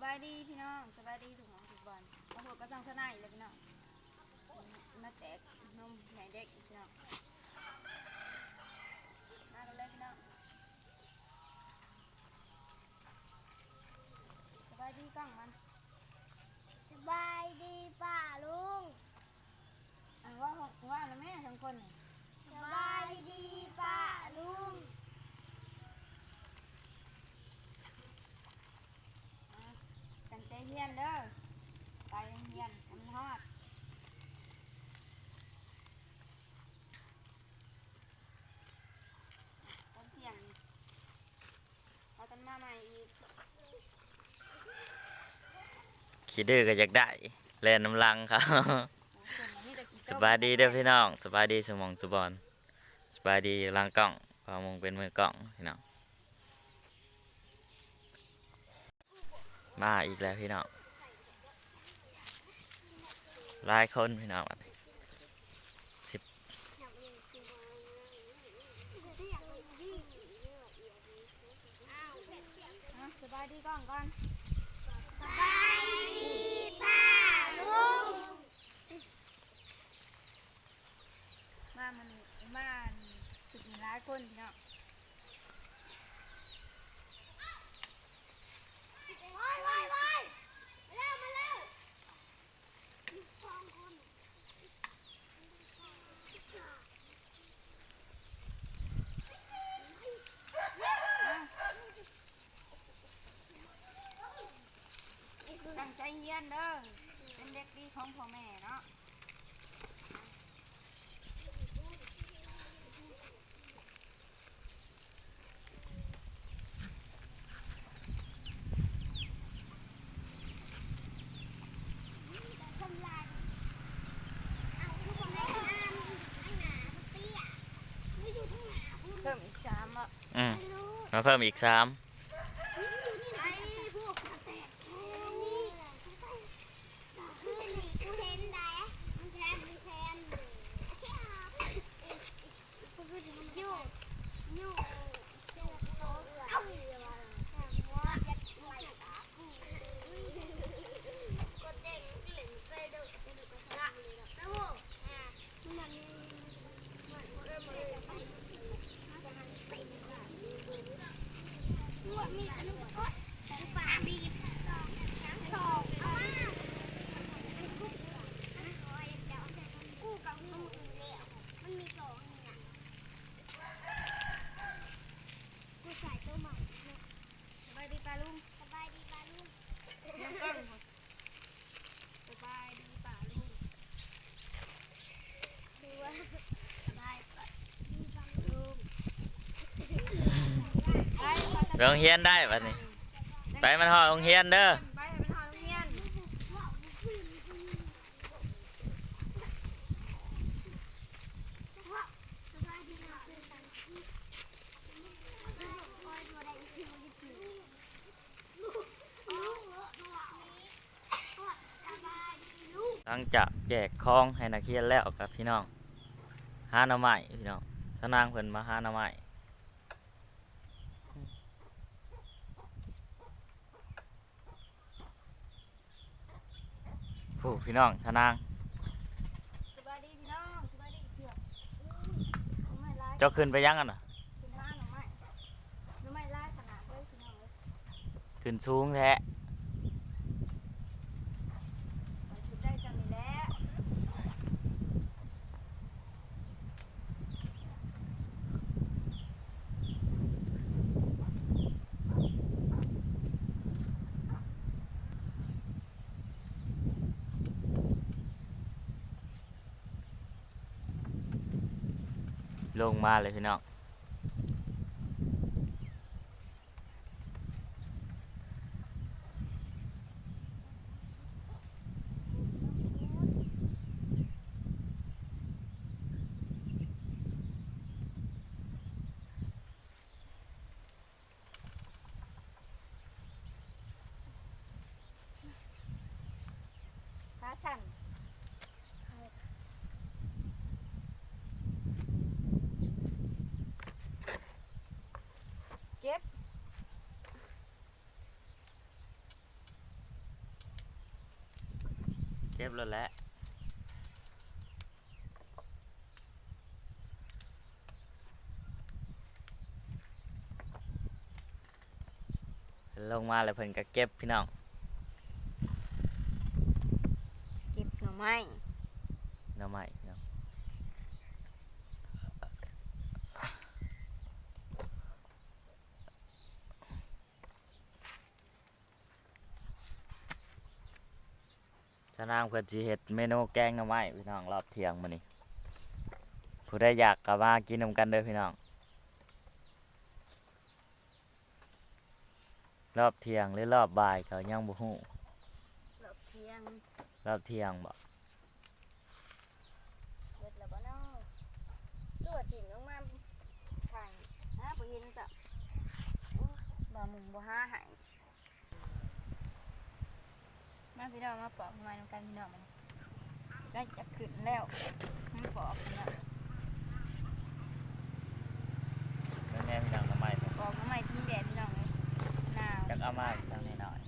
ສະບາຍດີພີ່ນ້ອງ ສະບາຍດີທຸກໝ່ອງທຸກບ່ອນ ມາພົບກັບຊ່ອງສະໜາອີກແລ້ວພີ່ນ້ອງ ມາແຈກນົມໃຫ້ເດັກພີ່ນ້ອງ ມາກັນເລີຍພີ່ນ້ອງ ສະບາຍດີກ້ອງມັນ ສະບາຍດີປ້າລຸງ ອັນເວົ້າ ເວົ້ານຳແມ່ສອງຄົນນີ້ ສະບາຍດີປ້າລຸງ ຕັ້ງໃຈຮຽນເດີ ໄປໂຮງຮຽນໃຫ້ມັນຮອດ ຕອນທ່ຽງນີ້ ພາກັນມາໃໝ່ອີກ ຂີ້ດື້ກໍຢາກໄດ້ ແລ່ນນຳຫຼັງເຂົາ ສະບາຍດີເດີພີ່ນ້ອງ ສະບາຍດີສູ່ໝ່ອງສູ່ບ່ອນ ສະບາຍດີຫຼັງກ້ອງ ພາວມຸງເປັນມືກ້ອງພີ່ນ້ອງ ມາອີກແລ້ວພີ່ນ້ອງ ຫຼາຍຄົນພີ່ນ້ອງ ສິບ ອ່ະ ສະບາຍດີກ້ອງກ່ອນ ສະບາຍດີປ້າລຸງ ມາ ມາ ມາ ຊຸດນີ້ຫຼາຍຄົນພີ່ນ້ອງ ໄວ ໄວ ໄວ ມາແລ້ວ ມາແລ້ວ ມີສອງຄົນ ຕັ້ງໃຈຮຽນເດີ ເປັນເດັກດີຂອງພໍ່ແມ່ເນາະ ເພີ່ມອີກສາມເນາະ ອືມ ມາເພີ່ມອີກສາມ ສະບາຍດີປ້າລຸງ ສະບາຍດີປ້າລຸງ ສະບາຍດີປ້າລຸງ ສະບາຍດີປ້າລຸງ ໄປໂຮງຮຽນໄດ້ບັດນີ້ ໄປມັນຮອດໂຮງຮຽນເດີ ໄປໃຫ້ມັນຮອດໂຮງຮຽນ. ຫຼັງຈາກແຈກຂອງໃຫ້ນັກຮຽນແລ້ວກັບພີ່ນ້ອງ ຫາໜໍ່ໄມ້ພີ່ນ້ອງ ສາວນາງເພິ່ນມາຫາໜໍ່ໄມ້. ໂອ້ ພີ່ນ້ອງ ສາວນາງ ສະບາຍດີພີ່ນ້ອງ ສະບາຍດີເພື່ອນ ເຈົ້າຂຶ້ນໄປຫຍັງຫັ້ນນະ? ຂຶ້ນຫາໜໍ່ໄມ້ ໜໍ່ໄມ້ຫຼາຍຂະໜາດເລີຍພີ່ນ້ອງເອີຍ ຂຶ້ນສູງແທ້ ໄປຂຶ້ນໄດ້ຊ່ຳນີ້ແຫຼະ. ລົງມາເລີຍພີ່ນ້ອງ. ຂາສັ່ນ. ເ ເກັບໂລດແຫຼະ. ເພິ່ນລົງມາແລ້ວເພິ່ນກໍເກັບ ພີ່ນ້ອງ ເກັບໜໍ່ໄມ້ ໜໍ່ໄມ້ເນາະ. ຊາວນາງເພິ່ນຊິເຮັດເມນູແກງໜໍ່ໄມ້ ພີ່ນ້ອງ ລອບທ່ຽງມື້ນີ້. ຜູ້ໃດຢາກກໍມາກິນນຳກັນເດີ ພີ່ນ້ອງ. ລອບທ່ຽງ ຫຼື ລອບບ່າຍກໍຍັງບໍ່ຮູ້. ລອບທ່ຽງ ລອບທ່ຽງບໍ? ເບິດແລ້ວບໍເນາະ? ຕົວະຖິ້ມລົງມາຂ້າງ ຫາບໍ່ເຫັນຈ້ະ. ໂອ້ ບ່າວມຸງບໍ່ຫາໃຫ້. ມາພີ່ນ້ອງ ມາປອກໜໍ່ໄມ້ນຳກັນ ພີ່ນ້ອງ. ໃກ້ຈະຂຶ້ນແລ້ວ ມາປອກພີ່ນ້ອງ. ແມ່ນຫຍັງ ໜໍ່ໄມ້ ປອກໜໍ່ໄມ້ພິງແດດ ພີ່ນ້ອງເອີຍ ໜາວ. ຈັກເອົາມາອີກສັກໜ້ອຍ.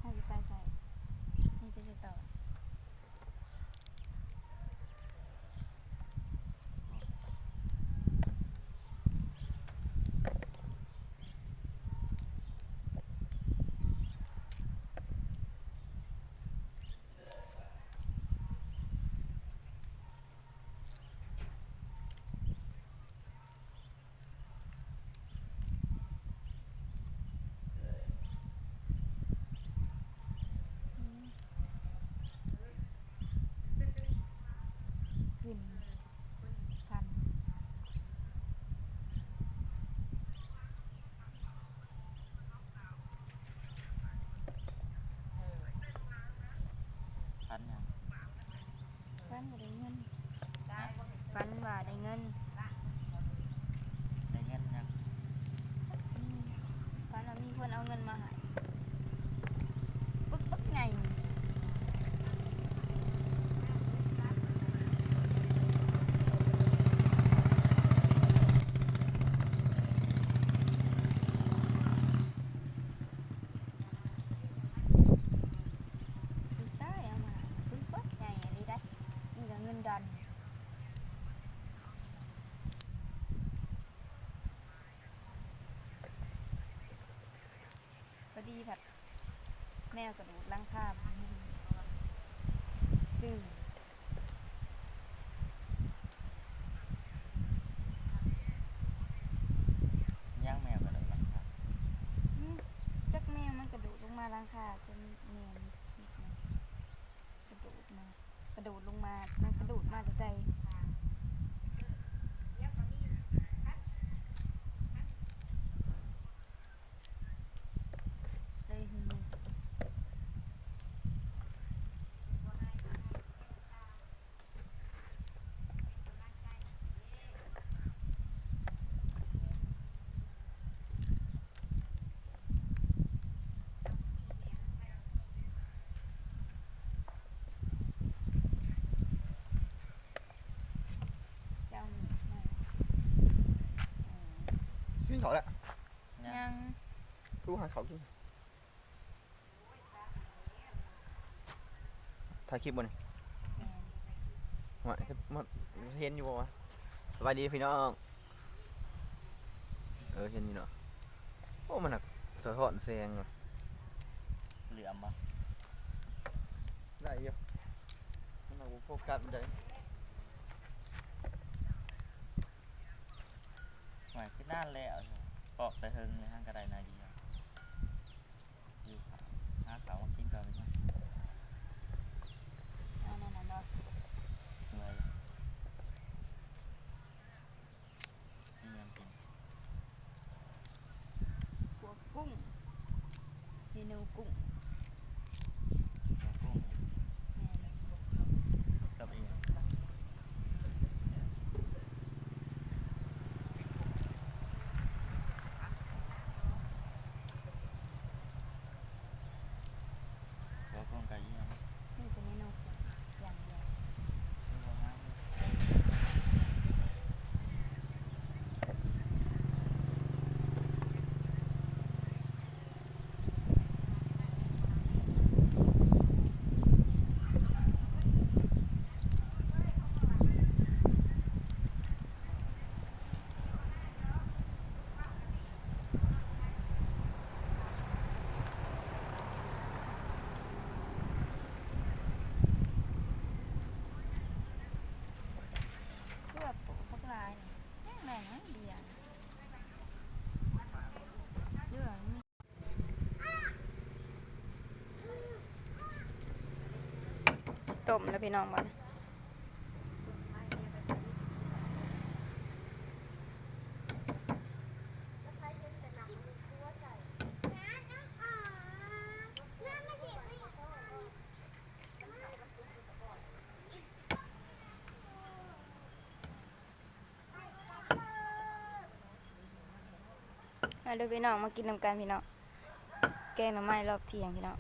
ເຮົາຊິໃສ່ໃສ່ ນີ້ຈະເຮັດຕໍ່. ຝັນຫຍັງ? ຝັນວ່າໄດ້ເງິນ. ຮະ? ຝັນວ່າໄດ້ເງິນ. ໄດ້ເງິນຫຍັງ? ອືມ ຝັນວ່າມີຄົນເອົາເງິນມາໃຫ້ ປຶກບັກໃຫຍ່. ອືມ ທີ່ພັດແມວກະໂດດຫຼັງຄາ ຈຶ່ງ ຫຍັງແມວກະໂດດຫຼັງຄາ? ອື ຈັກແມວມັນກະໂດດລົງມາຫຼັງຄາ ຈົນແມ່ນ ກະໂດດມາ ກະໂດດລົງມາ ມັນກະໂດດມາແຕ່ໃສ? ເລີຍຫື. ກິນເຂົ້າແລ້ວ? ຍັງ ຍັງ ຄືຫາເຂົ້າກິນ. ຖ່າຍຄລິບບໍ່ນີ້? ແມ່ນ ຫວາຍ ມາ ເຫັນຢູ່ບໍ່ວະ? ສະບາຍດີພີ່ນ້ອງ. ເອີ ເຫັນຢູ່ເນາະ. ໂອ້ ມັນໜັກສະທ້ອນແສງເນາະ. ເຫຼືອມບໍ່? ໄດ້ຢູ່ ມັນໜັກບໍ່ໂຟກັສປານໃດ. ຫວາຍ ຄືນານແລ້ວ ປອກແຕ່ເທິງເລີຍ ຫາກະໄດ້ໜ້ອຍດຽວ. ຫິວເຂົ້າ ຫາເຂົ້າມາກິນກ່ອນເນາະ. ເອົາແນວນັ້ນເນາະ. ເມື່ອຍ. ມີຫຍັງກິນ? ຂົ້ວກຸ້ງ ເມນູກຸ້ງ. ຂົ້ວກຸ້ງ. ແມ່ນ. ກັບອີ່ຫຍັງ? ຕົວໂຄງໄກ່ອີ່ຫຍັງ? ມີແຕ່ເມນູ ຢ່າງດຽວ. ເກືອບໂປະບັກຫຼາຍ ຍັງໄດ້ຫຍັງດຽວ. ຕົ້ມແລ້ວພີ່ນ້ອງ ບາດນີ້. ມາເດີພີ່ນ້ອງ ມາກິນນຳກັນພີ່ນ້ອງ ແກງໜໍ່ໄມ້ລອບທ່ຽງພີ່ນ້ອງ.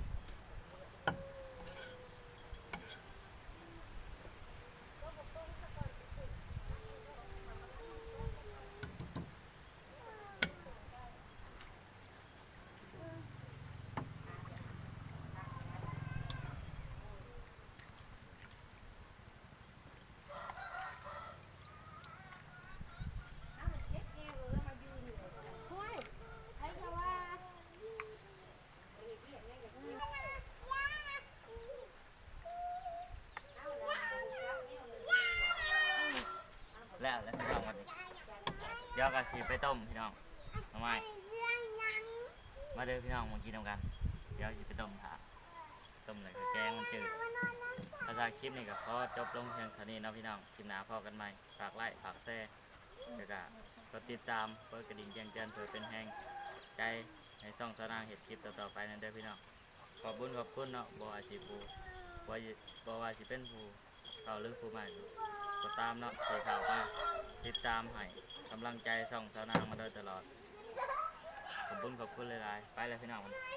ແລ້ວແລ້ວພີ່ນ້ອງ ບັດນີ້ ດຽວກໍຊິໄປຕົ້ມພີ່ນ້ອງ ໜໍ່ໄມ້. ມາເດີພີ່ນ້ອງ ມາກິນນຳກັນ ດຽວຊິໄປຕົ້ມຖ້າ. ຕົ້ມແລ້ວກໍແກງມັນຈືດ. ສຳລັບຄລິບນີ້ກໍຂໍຈົບລົງພຽງເທົ່ານີ້ເນາະພີ່ນ້ອງ. ຄລິບໜ້າພໍ້ກັນໃໝ່. ຝາກໄລ ຝາກແຊ ແລ້ວກໍກົດຕິດຕາມ ກົດກະດິ່ງແຈ້ງເຕືອນ ເພື່ອເປັນແຮງໃຈໃຫ້ຊ່ອງສາວນາງເຮັດຄລິບຕໍ່ໆໄປນັ້ນເດີພີ່ນ້ອງ. ຂອບບຸນຂອບຄຸນເນາະ ບໍ່ວ່າຊິຜູ້ ບໍ່ ບໍ່ວ່າຊິເປັນຜູ້ເຖົ້າ ຫຼື ຜູ້ໃໝ່ກໍຕາມເນາະ ທີ່ເຂົ້າມາຕິດຕາມໃຫ້ກຳລັງໃຈຊ່ອງສາວນາງມາໂດຍຕະຫຼອດ. ຂອບບຸນຂອບຄຸນຫຼາຍໆ. ໄປແລ້ວພີ່ນ້ອງ.